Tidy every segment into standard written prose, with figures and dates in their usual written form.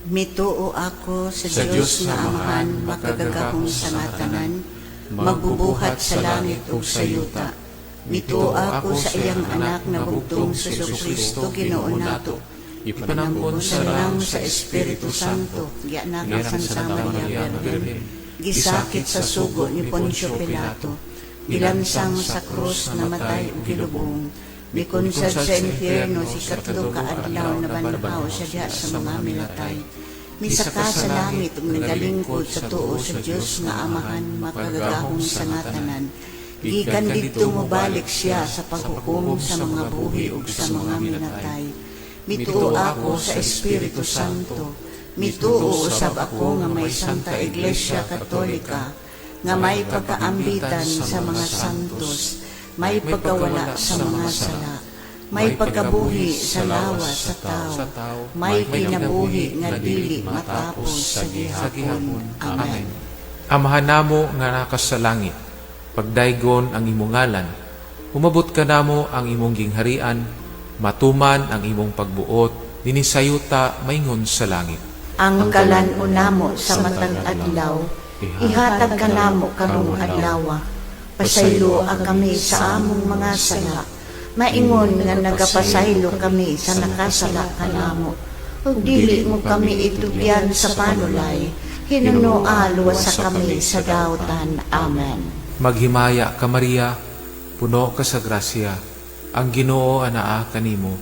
Mituo ako sa Sa Dios Dios nga nga Amahan, Amahan, makagagahom makagagahom sa sa nga tanan, tanan, magbubuhat magbubuhat sa sa langit langit ug ug sa sa yuta. yuta. Mituo Mituo ako ako sa sa iyang iyang anak anak nga nga bugtong bugtong si si Hesukristo Hesukristo, Ginoo Ginoo nato. nato. Ipanangkon Ipanangkon sa sa lang lang sa sa Espiritu Espiritu Santo, Santo, gianak gianak sa sa Santa Santa Maria Maria nga Birhen, Birhen, gisakit gisakit sa sa sugo sugo ni ni Poncio Poncio Pilato, Pilato, gilansang gilansang sa sa krus, krus, namatay namatay ug ug gilubong. gilubong. Mikunsad Mikunsad sa sa impyerno impyerno si sa katlo katlo ka ka adlaw adlaw nabanhaw nabanhaw siya siya diha diha sa sa mga mga milatay. milatay. Misaka Misaka sa sa langit langit ug ug nagalingkod nagalingkod sa sa tuo tuo sa sa Dios Dios nga nga Amahan, Amahan, makagagahom makagagahom sa sa nga nga tanan. tanan. Gikan Gikan didto didto mobalik mobalik siya siya sa sa paghukom paghukom sa sa mga mga buhi buhi ug ug sa sa mga mga minatay. minatay. Mituo Mituo ako ako sa sa Espiritu Espiritu Santo. Santo. Mituo Mituo usab usab ako ako nga nga may may Santa Santa Iglesia Iglesia Katolika, Katolika, nga nga may may pagkaambitan pagkaambitan sa sa mga mga santos, santos, may may pagkawala pagkawala sa sa mga mga sala, sala, may may pagkabuhi pagkabuhi sa sa lawas lawas sa sa tao, tao, may may kinabuhi kinabuhi nga nga dili dili matapos matapos sa sa gihapon. gihapon. Amen. Amen. Amahan namo nga naa sa langit, pagdaygon ang imong ngalan, umabot kanamo ang imong gingharian, matuman ang imong pagbuot, dinhi sa yuta maingon sa langit. Ang kalan-on namo sa matag adlaw, ihatag kanamo karong adlaw. Pasayloa kami sa among mga sala, maingon nga nagapasaylo kami sa nakasala kanamo. Ug dili mo kami itugyan sa panulay, hinunoa luwasa kami sa dautan. Amen. Maghimaya ka, Maria, puno ka sa grasya, ang Ginoo anaa kanimo.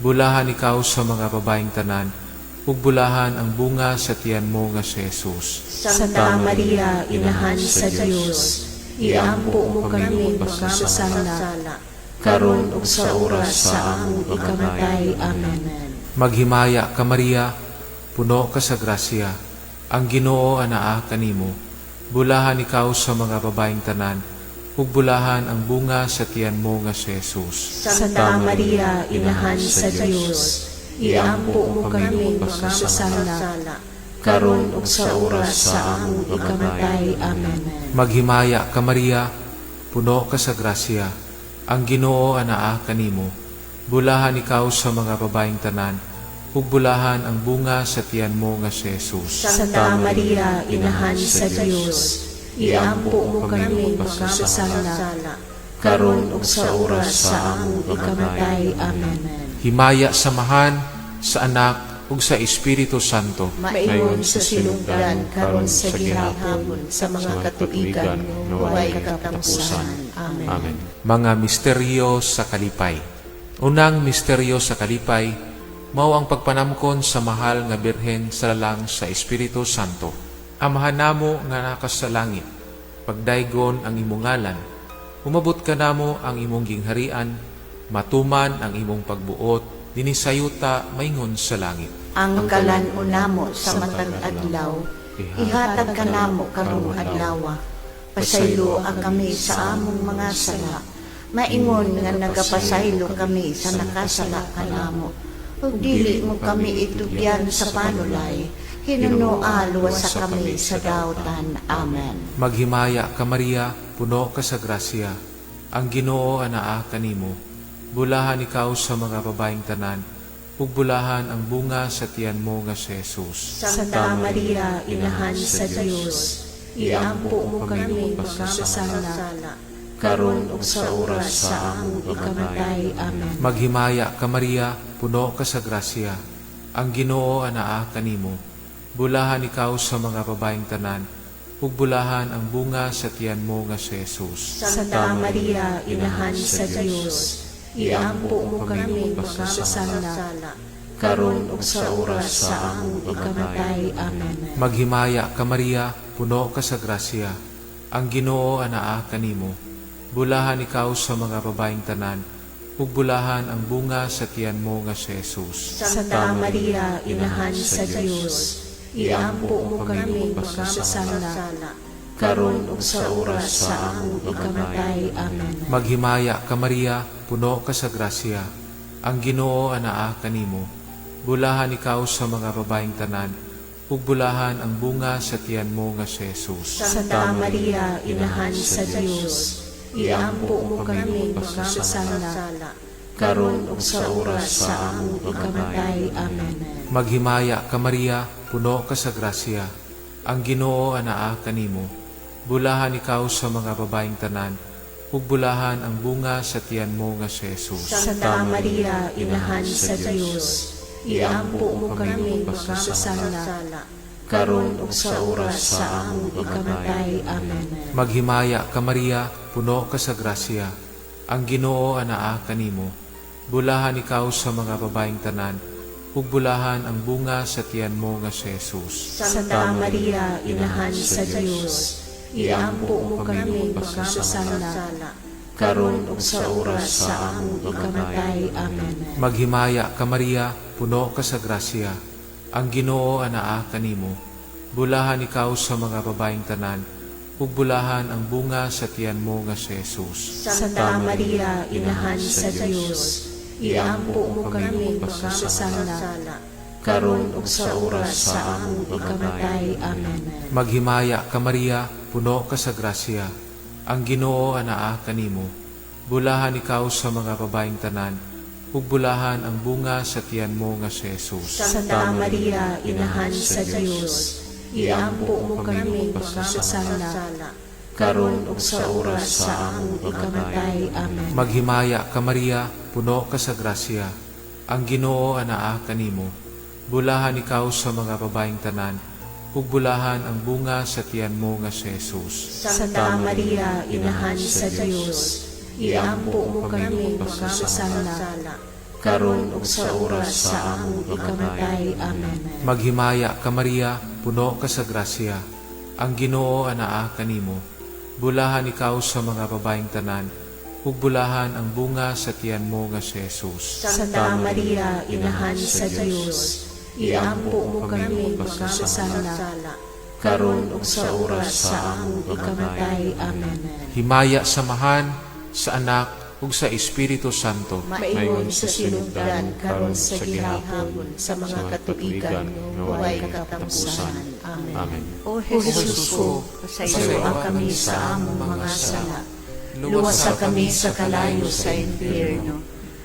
Bulahan ikaw sa mga babaeng tanan, ug bulahan ang bunga sa tiyan mo nga si Jesus. Santa Maria, Inahan sa Dios, iampo mo kami mga makasala, karon ug sa oras sa among ikamatay. Amen. Maghimaya ka, Maria, puno ka sa grasya, ang Ginoo anaa kanimo. Bulahan ikaw sa mga babaeng tanan, ug bulahan ang bunga sa tiyan mo nga si Jesus. Santa Maria, Inahan sa Dios, iampo mo kami mga makasala, karon ug sa oras sa among ikamatay. Amen. Maghimaya ka, Maria, puno ka sa grasya, ang Ginoo anaa kanimo. Bulahan ikaw sa mga babaeng tanan, ug bulahan ang bunga sa tiyan mo nga si Jesus. Santa Maria, Inahan sa Dios, iampo mo kami mga makasala, karon ug sa oras sa among ikamatay. Amen. Himaya sa Amahan, sa Anak, ug sa Espiritu Santo. Maingon sa sinugdan, karon sa gihapon, sa mga katuigan nga way katapusan. Amen. Amen. Mga misteryo sa kalipay. Unang misteryo sa kalipay, mao ang pagpanamkon sa mahal nga Birhen sa lalang sa Espiritu Santo. Amahan namo nga naa ka sa langit, pagdaygon ang imong ngalan, umabot kanamo ang imong gingharian, matuman ang imong pagbuot, dinhi sa yuta maingon sa langit. Ang kalan-on namo sa matag adlaw, ihatag kanamo karong adlaw. Pasayloa kami sa among mga sala, maingon nga nagapasaylo kami sa nakasala kanamo. Ug dili mo kami itugyan sa panulay, hinunoa luwasa kami sa dautan. Amen. Maghimaya ka, Maria, puno ka sa grasya. Ang Ginoo anaa kanimo. Bulahan ikaw sa mga babaeng tanan, ug bulahan ang bunga sa tiyan mo nga si Jesus. Santa Maria, Inahan sa Dios, iampo mo kami mga makasala, karon ug sa oras sa among ikamatay. Amen. Maghimaya ka, Maria, puno ka sa grasya. Ang Ginoo anaa kanimo. Bulahan ikaw sa mga babaeng tanan, ug bulahan ang bunga sa tiyan mo nga si Jesus. Santa Maria, Inahan sa Dios, iampo mo kami mga makasala, karon ug sa oras sa among ikamatay. Amen. Maghimaya ka, Maria, puno ka sa grasya. Ang Ginoo anaa kanimo. Bulahan ikaw sa mga babaeng tanan, ug bulahan ang bunga sa tiyan mo nga si Jesus. Santa Maria, Inahan sa Dios, iampo mo kami mga makasala, karon ug sa oras sa among ikamatay. Amen. Maghimaya ka, Maria, puno ka sa grasya. Ang Ginoo anaa kanimo. Bulahan ikaw sa mga babaeng tanan, ug bulahan ang bunga sa tiyan mo nga si Jesus. Santa Maria, Inahan sa Dios, iampo mo kami mga makasala, karon ug sa oras sa among ikamatay. Amen. Maghimaya ka, Maria, puno ka sa grasya. Ang Ginoo anaa kanimo. Bulahan ikaw sa mga babaeng tanan, ug bulahan ang bunga sa tiyan mo nga si Jesus. Santa Maria, Inahan sa Dios, iampo mo kami makasasala, karon ug sa oras sa among ikamatay. Amen. Maghimaya ka, Maria, puno ka sa grasya. Ang Ginoo anaa kanimo. Bulahan ikaw sa mga babaeng tanan, ug bulahan ang bunga sa tiyan mo nga si Jesus. Santa Maria, Inahan sa Dios, iampo mo kami makasasala, karon ug sa oras sa among ikamatay. Amen. Maghimaya ka, Maria, puno ka sa grasya. Ang Ginoo anaa kanimo. Bulahan ikaw sa mga babaeng tanan, ug bulahan ang bunga sa tiyan mo nga si Jesus. Santa Maria, Inahan sa Dios, iampo mo kami makasasala, karon ug sa oras sa among ikamatay. Amen. Maghimaya ka, Maria, puno ka sa grasya. Ang Ginoo anaa kanimo. Bulahan ikaw sa mga babaeng tanan, ug bulahan ang bunga sa tiyan mo nga si Jesus. Santa Maria, Inahan sa Dios, iampo mo kami makasasala, karon ug sa oras sa among ikamatay. Amen. Maghimaya ka, Maria, puno ka sa grasya. Ang Ginoo anaa kanimo. Bulahan ikaw sa mga babaeng tanan, ug bulahan ang bunga sa tiyan mo nga si Jesus. Santa Maria, Inahan sa Dios, iampo mo kami makasasala, karon ug sa oras sa among ikamatay. Amen. Maghimaya ka, Maria, puno ka sa grasya. Ang Ginoo anaa kanimo. Bulahan ikaw sa mga babaeng tanan, ug bulahan ang bunga sa tiyan mo nga si Jesus. Santa Maria, Inahan sa Dios, iampo mo kami makasasala, karon ug sa oras sa among ikamatay. Amen. Himaya sa Amahan, sa Anak, ug sa Espiritu Santo. Maingon sa sinugdan, karon sa gihapon, sa mga katuigan nga walay katapusan. Amen. Amen. O Jesus ko, pasayloa kami sa among mga sala. Luwasa kami sa kalayo sa impyerno.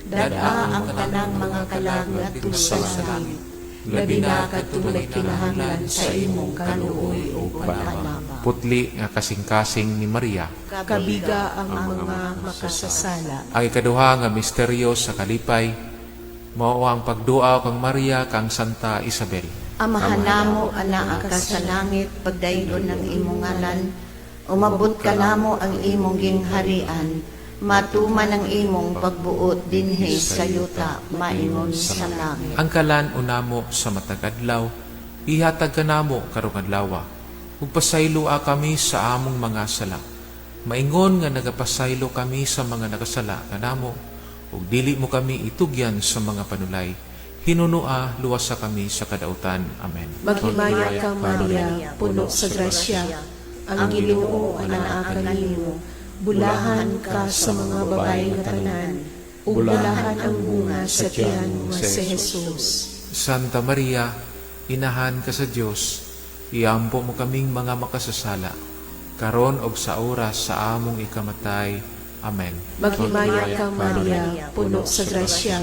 Dad-a ang tanang mga kalag ngadto sa langit. Labi na kadtong nagkinahanglan sa imong kaluoy ug panalaba. Putli nga kasing-kasing ni Maria. Kabiga ang mga makasasala. Ang ikaduha nga misteryo sa kalipay, mao ang pagduaw kang Maria kang Santa Isabel. Amahan namo, anaa ka sa langit, pagdayon ang imong ngalan. Umabot ka namo ang imong gingharian. Matuman ang imong pagbuot dinhi sa yuta, maingon sa langit. Ang kalan-on namo sa matag adlaw, ihatag kanamo karong adlawa. Ug pasayloa kami sa among mga sala. Maingon nga nagapasaylo kami sa mga nakasala kanamo, ug dili mo kami itugyan sa mga panulay. Hinunoa, luwasa kami sa kadautan. Amen. Maghimaya ka, Maria, puno sa grasya. Ang Ginoo anaa kanimo. Bulahan ka sa mga babae nga tanan, ug bulahan ang bunga sa tiyan nga si Jesus. Santa Maria, Inahan ka sa Dios, iampo mo kaming mga makasasala, karon og sa oras sa among ikamatay. Amen. Maghimaya ka, Maria, puno sa grasya.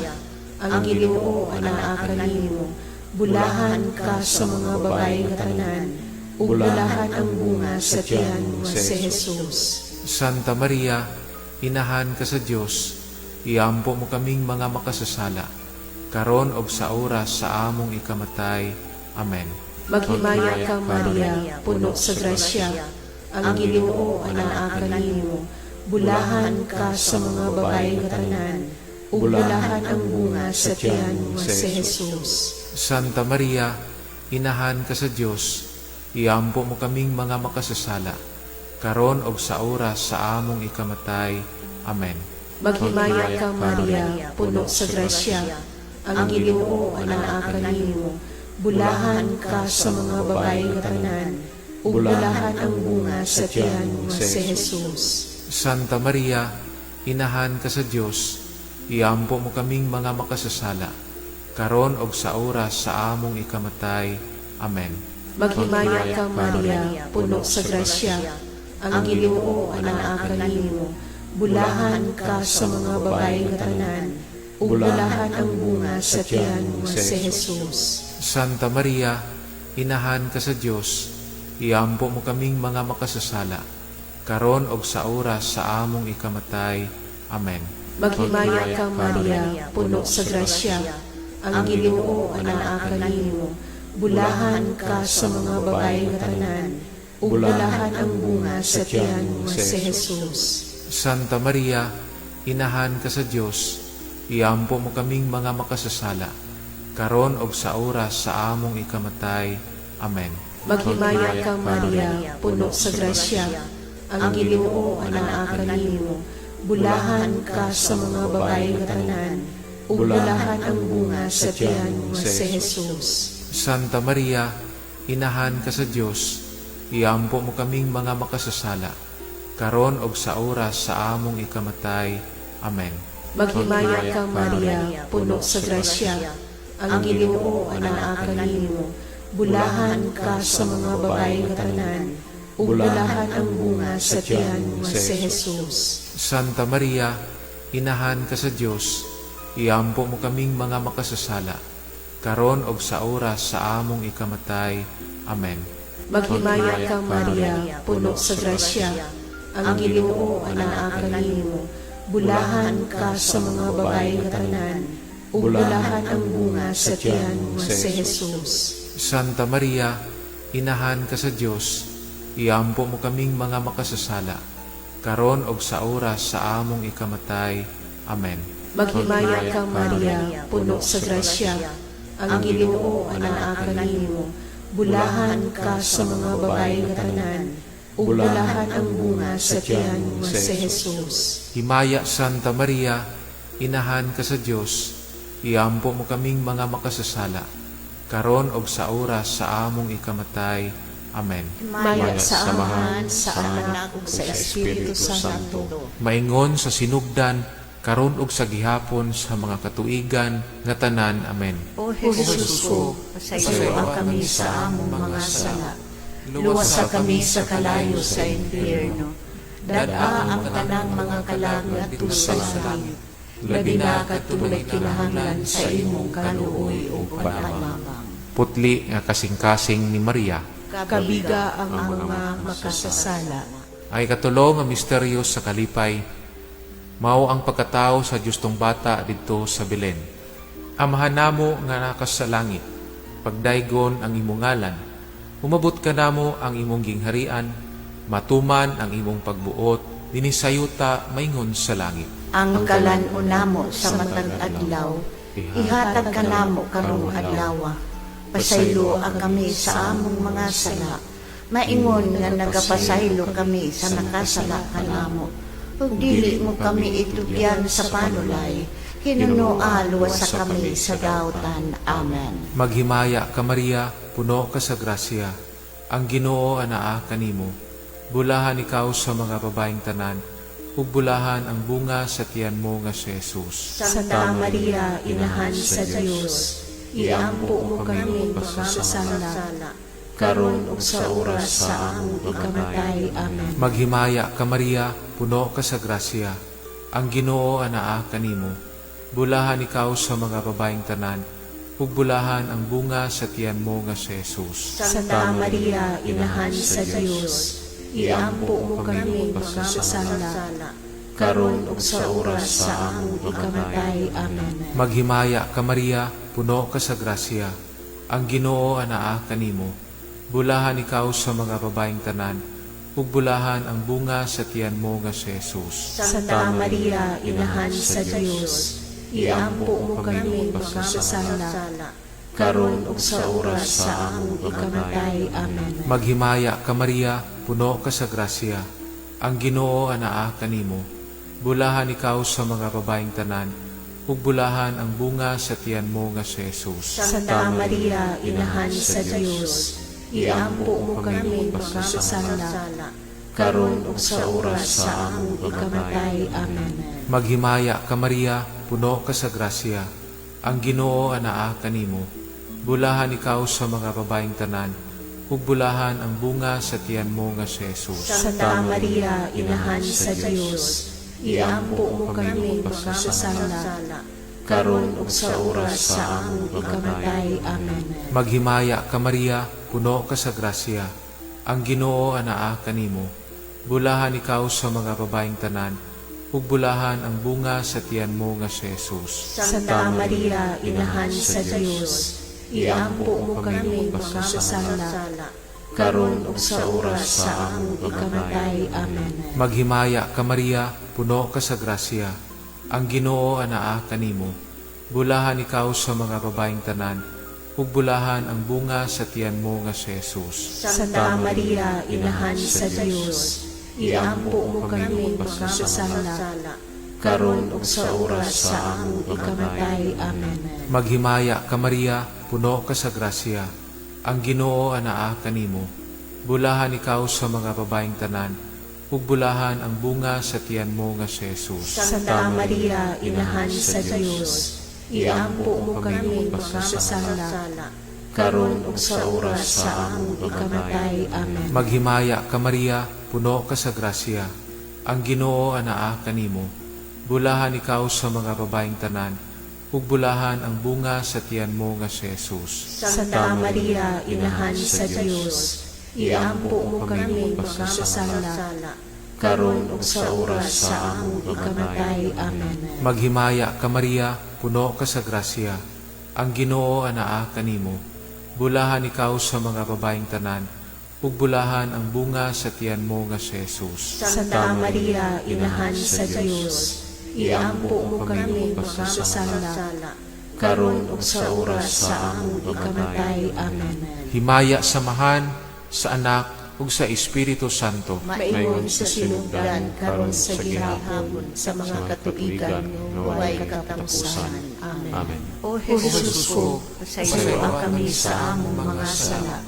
Ang Ginoo anaa kanimo. Bulahan ka sa mga babae nga tanan, ug bulahan ang bunga sa tiyan nga si Jesus. Santa Maria, Inahan ka sa Dios, iampo mo kaming mga makasasala, karon og sa oras sa among ikamatay. Amen. Maghimaya ka, Maria, puno sa grasya. Ang Ginoo anaa kanimo. Bulahan ka sa mga babae nga tanan, ug bulahan ang bunga sa tiyan nga si Jesus. Santa Maria, Inahan ka sa Dios, iampo mo kaming mga makasasala, karon og sa oras sa among ikamatay. Amen. Maghimaya ka, Maria, puno sa grasya. Ang Ginoo anaa kanimo. Bulahan ka sa mga babae nga tanan, ug bulahan ang bunga sa tiyan nga si Jesus. Santa Maria, Inahan ka sa Dios, iampo mo kaming mga makasasala, karon og sa oras sa among ikamatay. Amen. Maghimaya ka, Maria, puno sa grasya. Ang Ginoo anaa kanimo. Bulahan ka sa mga babae nga tanan, ug bulahan ang bunga sa tiyan nga si Jesus. Santa Maria, Inahan ka sa Dios, iampo mo kaming mga makasasala, karon og sa oras sa among ikamatay. Amen. Maghimaya ka, Maria, puno sa grasya, ang Ginoo anaa kanimo. Bulahan ka sa mga babae nga tanan, ug bulahan ang bunga sa tiyan mo nga si Jesus. Santa Maria, Inahan ka sa Dios, iampo mo kaming mga makasasala, karon og sa oras sa among ikamatay. Amen. Maghimaya ka, Maria, puno sa grasya, ang Ginoo anaa kanimo. Bulahan ka sa mga babae nga tanan, ug bulahan ang bunga sa tiyan mo nga si Jesus. Santa Maria, Inahan ka sa Dios, iampo mo kaming mga makasasala, karon og sa oras sa among ikamatay. Amen. Maghimaya ka, Maria, puno sa grasya, ang Ginoo anaa kanimo. Bulahan ka sa mga babae nga tanan, ug bulahan ang bunga sa tiyan mo nga si Jesus. Santa Maria, Inahan ka sa Dios, iampo mo kaming mga makasasala, karon og sa oras sa among ikamatay. Amen. Maghimaya ka, Maria, puno sa grasya, ang Ginoo anaa kanimo. Bulahan ka sa mga babae nga tanan, ug bulahan ang bunga sa tiyan mo nga si Jesus. Santa Maria, Inahan ka sa Dios, iampo mo kaming mga makasasala, karon og sa oras sa among ikamatay. Amen. Maghimaya ka, Maria, puno sa grasya, ang Ginoo anaa kanimo. Bulahan ka sa mga babae nga tanan, ug bulahan ang bunga sa tiyan mo nga si Jesus. Himaya, Santa Maria, Inahan ka sa Dios, iampo mo kaming mga makasasala, karon og sa oras sa among ikamatay. Amen. Himaya sa Amahan, sa Anak, ug sa Espiritu Santo. Maingon sa sinugdan, karon ug sa gihapon sa mga katuigan nga tanan. Amen. O Jesus ko, pasayloa kami sa among mga sala. Luwasa kami sa kalayo sa impyerno. Dad-a ang tanang mga kalag ngadto sa langit. Labi na kadtong nagkinahanglan sa imong kaluoy ug panabang. Putli nga kasing-kasing ni Maria. Kabiga ang mga makasasala. Ang ikatulo nga misteryo sa kalipay, mao ang pagkatao sa Diyos Bata didto sa Belen. Amahan namo nga naa ka sa langit, pagdaygon ang imong ngalan, umabot kanamo ang imong gingharian, matuman ang imong pagbuot dinhi sa yuta maingon sa langit. Ang kalan-on namo sa matag adlaw, ihatag kanamo karong adlaw. Pasayloa kami sa among mga sala, maingon nga nagapasaylo kami sa nakasala kanamo. Ug dili mo kami itugyan sa panulay, hinunoa luwasa kami sa dautan. Amen. Maghimaya ka, Maria, puno ka sa grasya. Ang Ginoo anaa kanimo. Bulahan ikaw sa mga babaeng tanan, ug bulahan ang bunga sa tiyan mo nga si Jesus. Santa Maria, Inahan sa Dios, iampo mo kami makasasala, karon ug sa oras sa among ikamatay. Amen. Maghimaya ka, Maria, puno ka sa grasya. Ang Ginoo anaa kanimo. Bulahan ikaw sa mga babaeng tanan, ug bulahan ang bunga sa tiyan mo nga si Jesus. Santa Maria, Inahan sa Dios, iampo mo kami makasasala, karon ug sa oras sa among ikamatay. Amen. Maghimaya ka, Maria, puno ka sa grasya. Ang Ginoo anaa kanimo. Bulahan ikaw sa mga babaeng tanan, ug bulahan ang bunga sa tiyan mo nga si Jesus. Santa Maria, Inahan sa Dios, iampo mo kami makasasala, karon ug sa oras sa among ikamatay. Amen. Maghimaya ka, Maria, puno ka sa grasya. Ang Ginoo anaa kanimo. Bulahan ikaw sa mga babaeng tanan, ug bulahan ang bunga sa tiyan mo nga si Jesus. Santa Maria, Inahan sa Dios, iampo mo kami makasasala, karon ug sa oras sa among ikamatay. Amen. Maghimaya ka, Maria, puno ka sa grasya. Ang Ginoo anaa kanimo. Bulahan ikaw sa mga babaeng tanan, ug bulahan ang bunga sa tiyan mo nga si Jesus. Santa Maria, Inahan sa Dios, iampo mo kami makasasala, karon ug sa oras sa among ikamatay. Amen. Maghimaya ka, Maria, puno ka sa grasya. Ang Ginoo anaa kanimo. Bulahan ikaw sa mga babaeng tanan, ug bulahan ang bunga sa tiyan mo nga si Jesus. Santa Maria, Inahan sa Dios, iampo mo kami makasasala, karon ug sa oras sa among ikamatay. Amen. Maghimaya ka, Maria, puno ka sa grasya. Ang Ginoo anaa kanimo. Bulahan ikaw sa mga babaeng tanan, ug bulahan ang bunga sa tiyan mo nga si Jesus. Santa Maria, Inahan sa Dios, iampo mo kami makasasala, karon ug sa oras sa among ikamatay. Amen. Maghimaya ka, Maria, puno ka sa grasya. Ang Ginoo anaa kanimo. Bulahan ikaw sa mga babaeng tanan, ug bulahan ang bunga sa tiyan mo nga si Jesus. Santa Maria, Inahan sa Dios, iampo mo kami makasasala, karon ug sa oras sa among ikamatay. Amen. Maghimaya ka, Maria, puno ka sa grasya. Ang Ginoo anaa kanimo. Bulahan ikaw sa mga babaeng tanan, ug bulahan ang bunga sa tiyan mo nga si Jesus. Santa Maria, Inahan sa Dios, iampo mo kami makasasala, karon ug sa oras sa among ikamatay. Amen. Maghimaya ka, Maria, puno ka sa grasya. Ang Ginoo anaa kanimo. Bulahan ikaw sa mga babaeng tanan, ug bulahan ang bunga sa tiyan mo nga si Jesus. Santa Maria, Inahan sa Dios, iampo mo kami makasasala, karon ug sa oras sa among ikamatay. Amen. Himaya sa Amahan, sa Anak, ug sa Espiritu Santo. Maingon sa sinugdan, karon sa gihapon, sa mga katuigan nga walay katapusan. Amen. Amen. O Jesus ko, pasayloa kami sa among mga sala.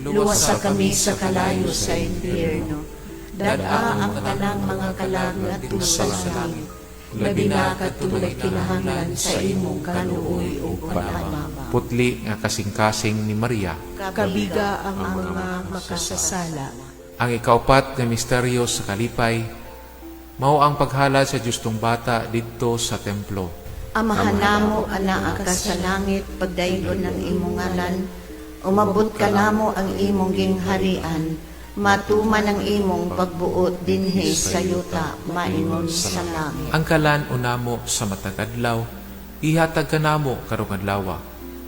Luwasa kami sa kalayo sa impyerno. Dad-a ang tanang mga kalag ngadto sa langit. Labi na kadtong nagkinahanglan sa imong kaluoy ug panabang. Putli nga kasing-kasing ni Maria. Kabiga ang mga makasasala. Ang ikaupat nga misteryo sa kalipay, mao ang paghalad sa Justong Bata didto sa templo. Amahan namo, anaa ka sa langit, pagdaygon ang imong ngalan. Umabot kanamo ang imong gingharian. Matuman ang imong pagbuot dinhi sa yuta, maingon sa langit. Ang kalan-on namo sa matag adlaw, ihatag kanamo karong adlawa.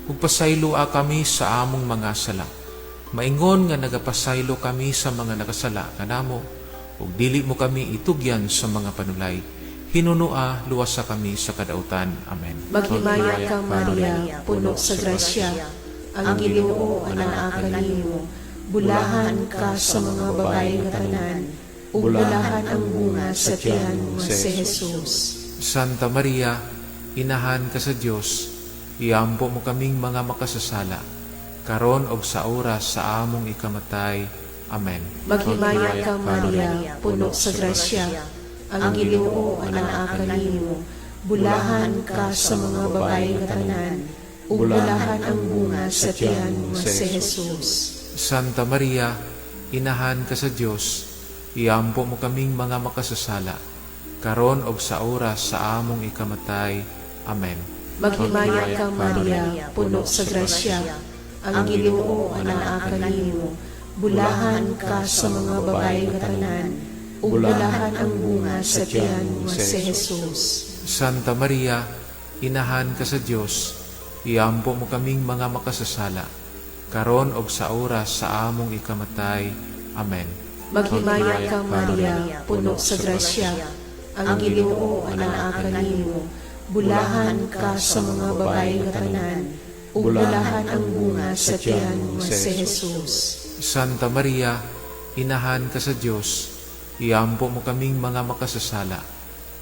Ug pasayloa kami sa among mga sala. Maingon nga nagapasaylo kami sa mga nakasala kanamo, ug dili mo kami itugyan sa mga panulay. Hinunoa, luwasa kami sa kadautan. Amen. Maghimaya ka, Maria, puno sa grasya. Ang Ginoo anaa kanimo. Bulahan ka sa mga babae nga tanan, ug bulahan ang bunga sa tiyan nga si Jesus. Santa Maria, Inahan ka sa Dios, iampo mo kaming mga makasasala, karon og sa oras sa among ikamatay. Amen. Maghimaya ka, Maria, puno sa grasya. Ang Ginoo anaa kanimo. Bulahan ka sa mga babae nga tanan, ug bulahan ang bunga sa tiyan nga si Jesus. Santa Maria, Inahan ka sa Dios, iampo mo kaming mga makasasala, karon og sa oras sa among ikamatay. Amen. Maghimaya ka, Maria, puno sa grasya. Ang Ginoo anaa kanimo. Bulahan ka sa mga babae nga tanan, ug bulahan ang bunga sa tiyan nga si Jesus. Santa Maria, Inahan ka sa Dios, iampo mo kaming mga makasasala, karon og sa oras sa among ikamatay. Amen. Maghimaya ka, Maria, puno sa grasya. Ang Ginoo anaa kanimo. Bulahan ka sa mga babae nga tanan, ug bulahan ang bunga sa tiyan nga si Jesus. Santa Maria, Inahan ka sa Dios, iampo mo kaming mga makasasala,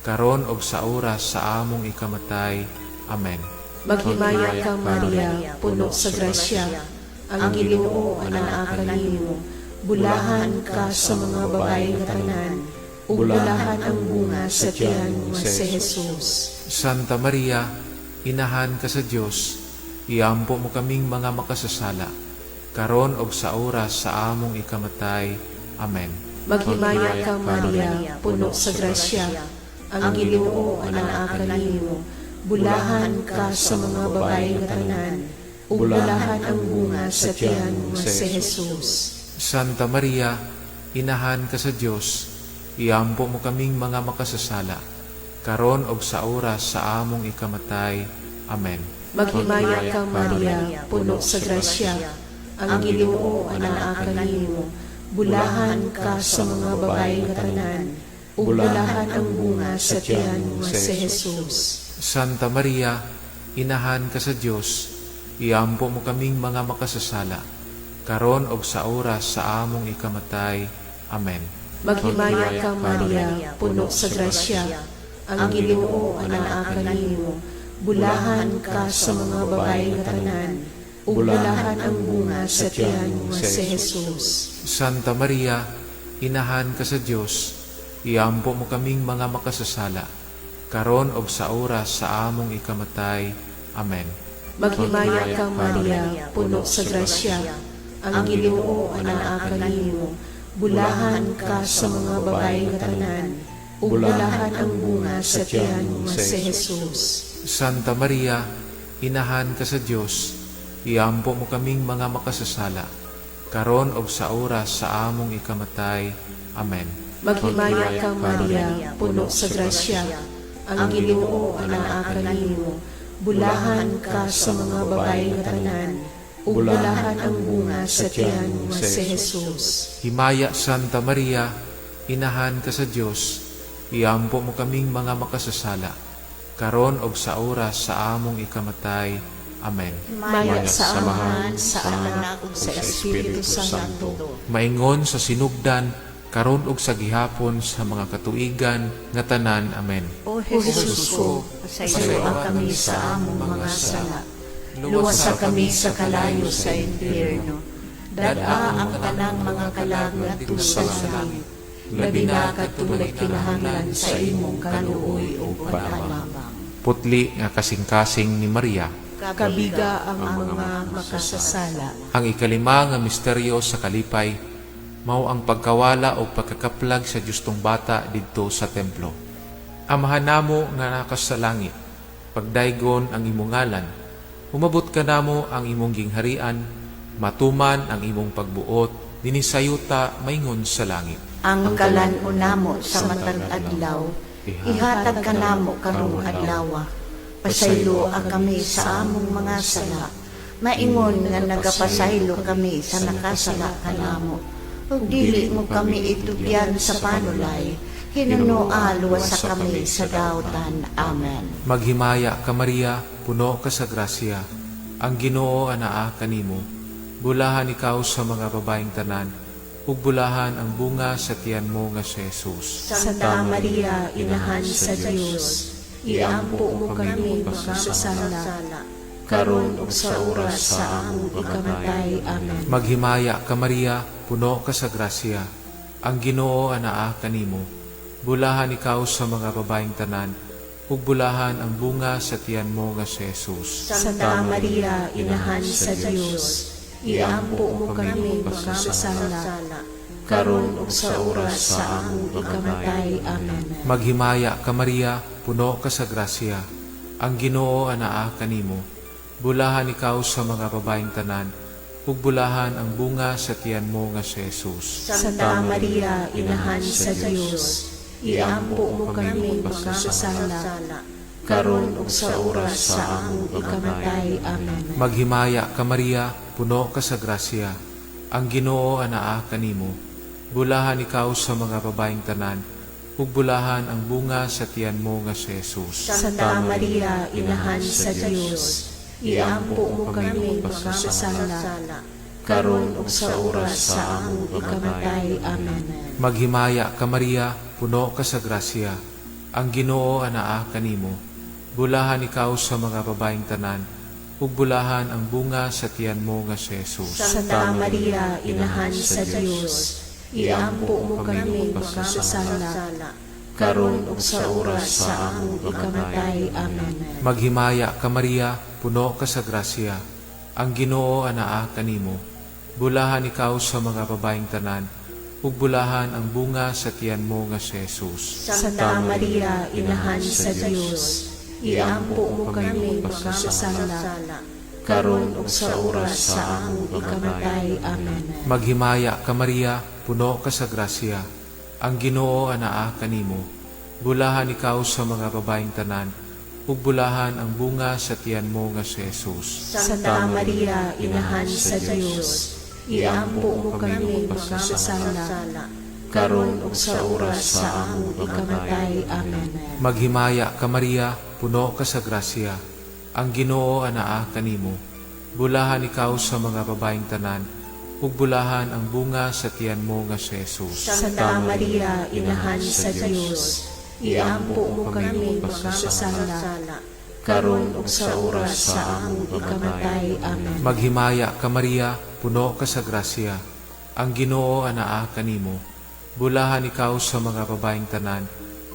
karon og sa oras sa among ikamatay. Amen. Maghimaya ka, Maria, puno sa grasya. Ang Ginoo anaa kanimo. Bulahan ka sa mga babae nga tanan, ug bulahan ang bunga sa tiyan nga si Jesus. Santa Maria, Inahan ka sa Dios, iampo mo kaming mga makasasala, karon og sa oras sa among ikamatay. Amen. Maghimaya ka, Maria, puno sa grasya. Ang Ginoo anaa kanimo. Bulahan ka sa mga babae nga tanan, ug bulahan ang bunga sa tiyan nga si Jesus. Santa Maria, Inahan ka sa Dios, iampo mo kaming mga makasasala, karon og sa oras sa among ikamatay. Amen. Maghimaya ka, Maria, puno sa grasya, ang Ginoo anaa kanimo. Bulahan ka sa mga babae nga tanan, ug bulahan ang bunga sa tiyan nga si Jesus. Santa Maria, Inahan ka sa Dios, iampo mo kaming mga makasasala, karon og sa oras sa among ikamatay. Amen. Maghimaya ka, Maria, puno sa grasya, ang Ginoo anaa kanimo. Bulahan ka sa mga babae nga tanan, ug bulahan ang bunga sa tiyan nga si Jesus. Santa Maria, Inahan ka sa Dios, iampo mo kaming mga makasasala, karon og sa oras sa among ikamatay. Amen. Maghimaya ka, Maria, puno sa grasya, ang Ginoo anaa kanimo. Bulahan ka sa mga babae nga tanan, ug bulahan ang bunga sa tiyan nga si Jesus. Santa Maria, Inahan ka sa Dios, iampo mo kaming mga makasasala, karon og sa oras sa among ikamatay. Amen. Maghimaya ka, Maria, puno sa grasya, ang Ginoo anaa kanimo. Bulahan ka sa mga babae nga tanan, ug bulahan ang bunga sa tiyan nga si Jesus. Himaya, Santa Maria, Inahan ka sa Dios, iampo mo kaming mga makasasala, karon og sa oras sa among ikamatay. Amen. Himaya sa Amahan, sa Anak, ug sa Espiritu Santo. Maingon sa sinugdan, karon ug sa gihapon sa mga katuigan nga tanan. Amen. O Jesus ko, pasayloa kami sa among mga sala. Luwasa kami sa kalayo sa impyerno. Dad-a ang tanang mga kalag ngadto sa langit. Labi na kadtong nagkinahanglan sa imong kaluoy ug pag-abang. Putli nga kasing-kasing ni Maria. Kabiga ang mga makasasala. Ang ikalima nga misteryo sa kalipay mao ang pagkawala o pagkakaplag sa Diyostong Bata didto sa templo. Amahan namo nga naa ka sa langit, pagdaygon ang imong ngalan, umabot kanamo ang imong gingharian, matuman ang imong pagbuot dinhi sa yuta maingon sa langit. Ang kalan-on namo sa matag adlaw, ihatag kanamo karong adlaw. Pasayloa kami sa among mga sala. Maingon nga nagapasaylo kami sa nakasala kanamo. Ug dili mo kami itugyan sa panulay, hinunoa luwasa kami sa dautan. Amen. Maghimaya ka, Maria, puno ka sa grasya. Ang Ginoo anaa kanimo. Bulahan ikaw sa mga babaeng tanan, ug bulahan ang bunga sa tiyan mo nga si Jesus. Santa Maria, Inahan sa Dios, iampo mo kami makasasala, karon ug sa oras sa among ikamatay. Amen. Maghimaya ka, Maria, puno ka sa grasya. Ang Ginoo anaa kanimo. Bulahan ikaw sa mga babaeng tanan, ug bulahan ang bunga sa tiyan mo nga si Jesus. Santa Maria, Inahan sa Dios, iampo mo kami makasasala, karon ug sa oras sa among ikamatay. Amen. Maghimaya ka, Maria, puno ka sa grasya. Ang Ginoo anaa kanimo. Bulahan ikaw sa mga babaeng tanan, ug bulahan ang bunga sa tiyan mo nga si Jesus. Santa Maria, Inahan sa Dios, iampo mo kami makasasala, karon ug sa oras sa among ikamatay. Amen. Maghimaya ka, Maria, puno ka sa grasya. Ang Ginoo anaa kanimo. Bulahan ikaw sa mga babaeng tanan, ug bulahan ang bunga sa tiyan mo nga si Jesus. Santa Maria, Inahan sa Dios, iampo mo kami makasasala, karon ug sa oras sa among ikamatay. Amen. Maghimaya ka, Maria, puno ka sa grasya. Ang Ginoo anaa kanimo. Bulahan ikaw sa mga babaeng tanan, ug bulahan ang bunga sa tiyan mo nga si Jesus. Santa Maria, Inahan sa Dios, iampo mo kami makasasala, karon ug sa oras sa among ikamatay. Amen. Maghimaya ka, Maria, puno ka sa grasya. Ang Ginoo anaa kanimo. Bulahan ikaw sa mga babaeng tanan, ug bulahan ang bunga sa tiyan mo nga si Jesus. Santa Maria, Inahan sa Dios, iampo mo kami makasasala, karon ug sa oras sa among ikamatay. Amen. Maghimaya ka, Maria, puno ka sa grasya. Ang Ginoo anaa kanimo. Bulahan ikaw sa mga babaeng tanan, ug bulahan ang bunga sa tiyan mo nga si Jesus. Santa Maria, Inahan sa Dios, iampo mo kami makasasala, karon ug sa oras sa among ikamatay. Amen. Maghimaya ka, Maria, puno ka sa grasya. Ang Ginoo anaa kanimo. Bulahan ikaw sa mga babaeng tanan, ug bulahan ang bunga sa tiyan mo nga si Jesus. Santa Maria, Inahan sa Dios, iampo mo kami makasasala, karon ug sa oras sa among ikamatay. Amen. Maghimaya ka, Maria, puno ka sa grasya. Ang Ginoo anaa kanimo. Bulahan ikaw sa mga babaeng tanan,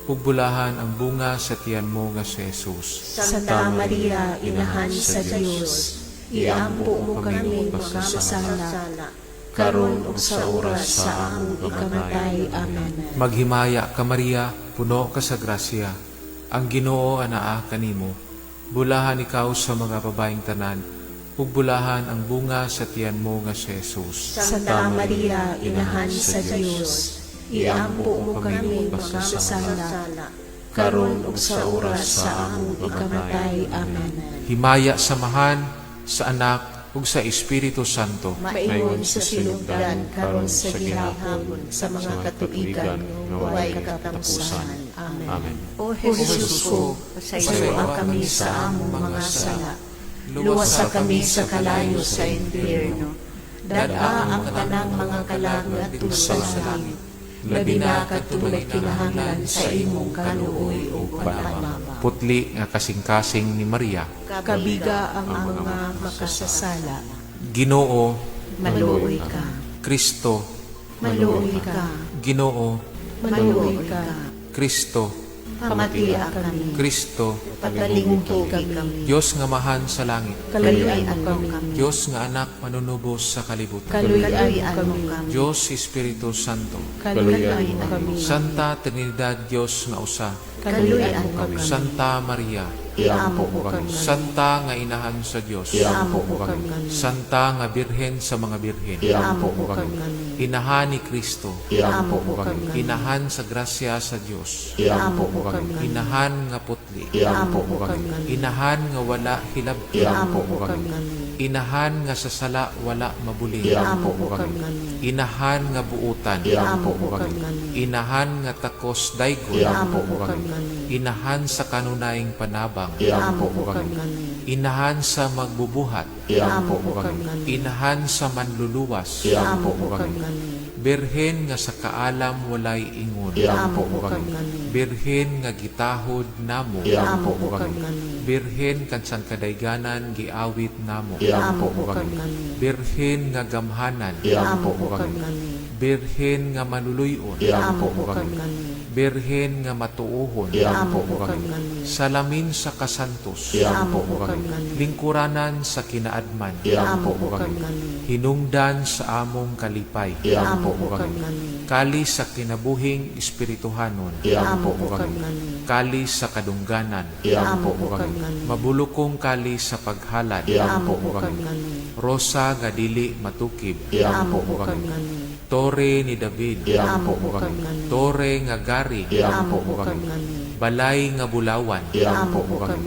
ug bulahan ang bunga sa tiyan mo nga si Jesus. Santa Maria, Inahan sa Dios, iampo mo kami makasasala, karon ug sa oras sa among ikamatay. Amen. Maghimaya ka, Maria, puno ka sa grasya. Ang Ginoo anaa kanimo. Bulahan ikaw sa mga babaeng tanan, ug bulahan ang bunga sa tiyan mo nga si Jesus. Santa Maria, Inahan sa Dios, iampo mo kami makasasala, karon ug sa oras sa among ikamatay. Amen. Himaya sa Amahan, sa Anak, ug sa Espiritu Santo. Maingon sa sinugdan, karon sa gihapon, sa mga katuigan nga walay katapusan. Amen. Amen. O Jesus ko, pasayloa kami sa among mga sala. Luwasa kami sa kalayo sa impyerno. Dad-a ang tanang mga kalag ngadto sa langit. Labi na kadtong nagkinahanglan sa imong kaluoy ug panabang. Putli nga kasing-kasing ni Maria. Kabiga ang mga makasasala. Ginoo, Maluoy ka. Kristo, Maluoy ka. Ginoo, Maluoy ka. Kristo, Pamatia kami. Kristo, Patalingkugi kami. Dios nga Amahan sa langit, Kaluy-an mo kami. Dios nga Anak manunubos sa kalibutan, Kaluy-an Kaluy-an mo mo kami. kami. Dios Espiritu Santo, Kaluy-an mo kami. Santa Trinidad Dios nga usa, Kaluy-an mo kami. Santa Maria, Iampo mo kami. Santa nga Inahan sa Dios, Iampo mo kami. Santa nga Birhen sa mga birhen, Iampo mo kami. Inahan ni Kristo, Iampo mo kami. Inahan sa grasya sa Dios, Iampo mo kami. Inahan nga putli, Iampo mo kami. Inahan nga wala hilabti, Iampo mo kami. Inahan nga sa sala wala mabuli, Iampo mo kami. Inahan nga buutan, Iampo mo kami. Inahan nga takos daygon, Iampo mo kami. Inahan sa kanunayng panabang, Iampo mo kami. Inahan sa magbubuhat, Iampo mo kami. Inahan sa manluluwas, Iampo mo kami. Birhen nga sa kaalam walay ingon, Iampo mo kami. Birhen nga gitahod namo, Iampo mo kami. Birhen kan sangkadayganan giawit namo, Iampo mo kami. Birhen nga gamhanan, Iampo mo kami. Birhen nga maluluyon, Iampo mo kami. Birhen nga matuohon, Iampo mo kami. Salamin sa kasantos, Iampo mo kami. Lingkuranan sa kinaadman, Iampo mo kami. Hinungdan sa among kalipay, Iampo mo kami. Kalis sa kinabuhing espirituhanon, Iampo mo kami. Kalis sa kadungganan, Iampo mo kami. Mabulukong kalis sa paghalad, Iampo mo kami. Rosa nga dili matukib, Iampo mo kami. Tore ni David, Iampo mo kami. Tore nga gari, Iampo mo kami. Balay nga bulawan, Iampo mo kami.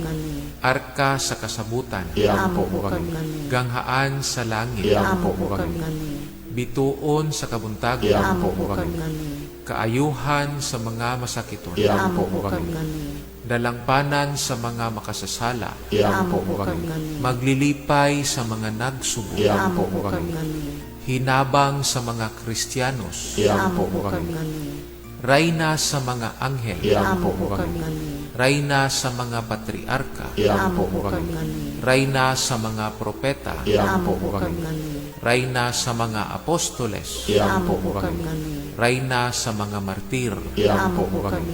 Arka sa kasabutan, Iampo mo kami. Ganghaan sa langit, Iampo mo kami. Bituon sa kabuntagon, Iampo mo kami. Kaayuhan sa mga masakiton, Iampo mo kami. Dalangpanan sa mga makasasala, Iampo mo kami. Maglilipay sa mga nagsubo, Iampo mo kami. Hinabang sa mga Kristiyanos, Iampo mo kami. Rayna sa mga anghel, Iampo mo kami. Rayna sa mga patriarka, Iampo mo kami. Rayna sa mga propeta, Iampo mo kami. Rayna sa mga apostoles, Iampo mo kami. Rayna sa mga martir, Iampo mo kami.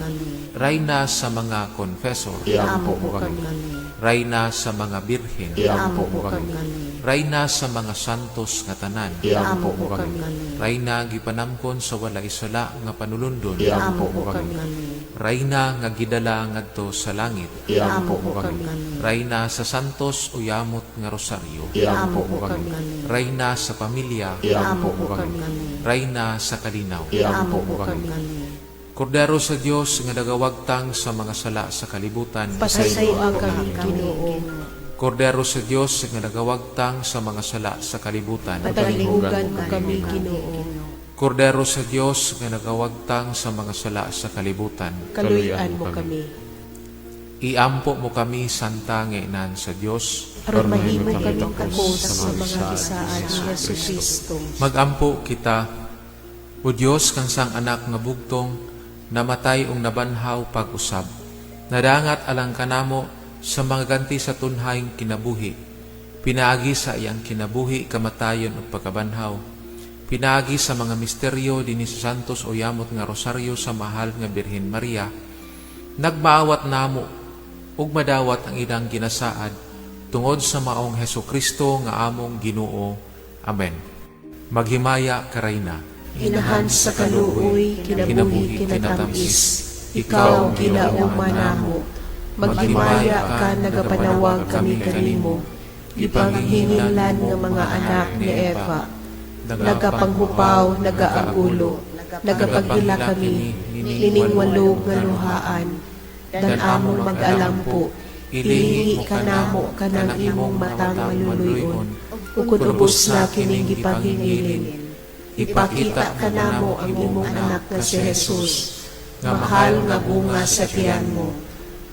Rayna sa mga confessor, Iampo mo kami. Rayna sa mga birhen, Iampo mo kami. Rayna sa mga santos nga tanan, Iampo mo kami. Rayna gipanamkon sa walay sala nga panulundon, Iampo mo kami. Rayna nga gidala ngadto sa langit. Iampo mo kami. Rayna sa Santos o Yamot nga Rosaryo. Iampo mo kami. Rayna sa pamilya. Iampo mo kami. Rayna sa kalinaw. Iampo mo kami. Kordero sa Dios nga nagawagtang sa mga sala sa kalibutan. Pasayloa kami, Ginoo. Kordero sa Dios nga nagawagtang sa mga sala sa kalibutan. Pataligugan mo kami, Ginoo. Kordero sa Dios nga nagawagtang sa mga sala sa kalibutan. Kaluy-an mo kami. Iampo mo kami, Santa nga Inahan sa Dios. Aron mahimo kami takos sa mga gisaad ni Hesus Kristo. Magampo kita. O Dios kang sang anak nga bugtong namatay ug nabanhaw pag-usab. Nadangat alang kanamo sa mga ganti sa tunhayng kinabuhi. Pinaagi sa iyang kinabuhi, kamatayon ug pagkabanhaw. Pinaagi sa mga misteryo dinhi sa Santos o Yamot nga Rosaryo sa mahal nga Birhen Maria. Nagmaawat namo ug madawat ang ilang ginasaad tungod sa maong Hesus Kristo nga among Ginoo. Amen. Maghimaya ka, Reyna. Inahan sa kaluoy, kinabuhi kinatamis. Ikaw ang ginauman namo. Maghimaya ka, nagapanawag kami kanimo. Gipanghinginlan nga mga anak ni Eva. Nagapanghupaw, nagaagulo, nagapag-ila kami, nining walog nga luhaan. Dan among mag-alampo, ilingi ka namo kanang imong matang maluluyon, ug ubos na kining gipanghingilin. Ipakita ka namo ang imong anak nga si Jesus, mahal nga bunga sa tiyan mo,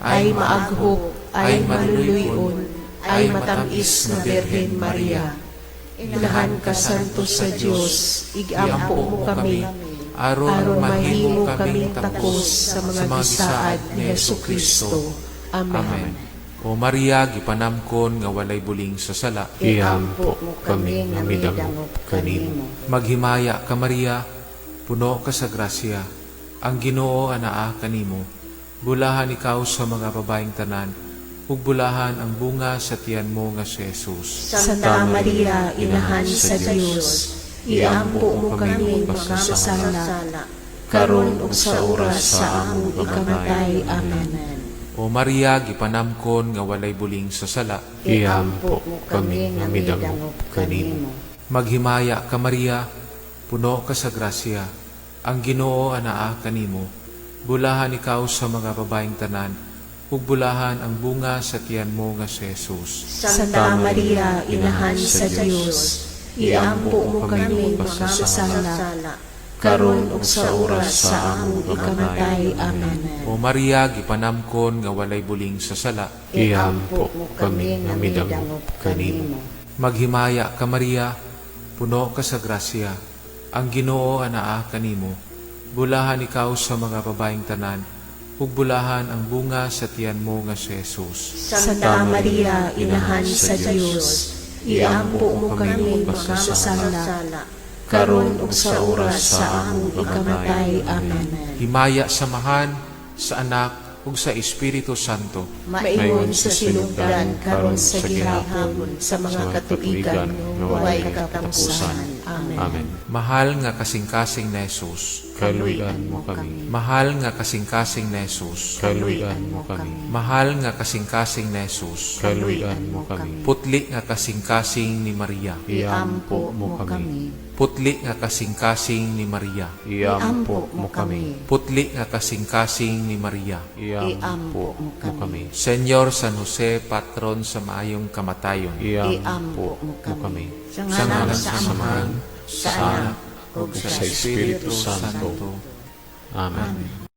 ay maaghok, ay maluluyon, ay matamis nga Birhen Maria. Inahan ka santo sa Dios, igampo mo kami, aron aron mahimo mahimo kaming kaming takos sa mga gisaad ni Hesus Kristo. Amen. Amen. O Maria, gipanamkon nga walay buling sa sala. Iampo kami nga midangop kanimo. Maghimaya ka, Maria, puno ka sa grasya. Ang Ginoo anaa kanimo. Bulahan ikaw sa mga babaeng tanan, ug bulahan ang bunga sa tiyan mo nga si Jesus. Santa Maria, Inahan sa Dios, iampo mo kami makasasala, karon ug sa oras sa among ikamatay. Amen. O Maria, gipanamkon nga walay buling sa sala. Iampo kami nga midangop kanimo. Maghimaya ka, Maria, puno ka sa grasya. Ang Ginoo anaa kanimo. Bulahan ikaw sa mga babaeng tanan, ug bulahan ang bunga sa tiyan mo nga si Jesus. Santa Maria, Inahan sa Dios, iampo mo kami makasasala, karon ug sa oras sa among ikamatay. Amen. O Maria, gipanamkon nga walay buling sa sala. Iampo kami nga midangop kanimo. Maghimaya ka, Maria, puno ka sa grasya. Ang Ginoo anaa kanimo. Bulahan ikaw sa mga babaeng tanan, ug bulahan ang bunga sa tiyan mo nga si Jesus. Santa Maria, Inahan sa Dios, iampo mo kami makasasala, karon ug sa oras sa among ikamatay. Amen. Himaya sa Amahan, sa Anak, ug sa Espiritu Santo. Maingon sa sinugdan, karon sa gihapon, sa mga katuigan nga walay katapusan. Amen. Amen. Mahal nga kasing-kasing na Jesus. Kaluy-an mo kami. Mahal nga kasing-kasing na Jesus. Kaluy-an mo kami. Mahal nga kasing-kasing na Jesus. Kaluy-an mo kami. Putli nga kasing-kasing ni Maria. Iampo mo kami. Putli nga kasing-kasing ni Maria. Iampo mo kami. Putli nga kasing-kasing ni Maria. Iampo mo kami. Senyor San Jose, patron sa maayong kamatayon. Iampo mo kami. Sa Sa ngalan ngalan sa sa Amahan, Amahan, sa Anak, ug sa Espiritu Santo. Amen.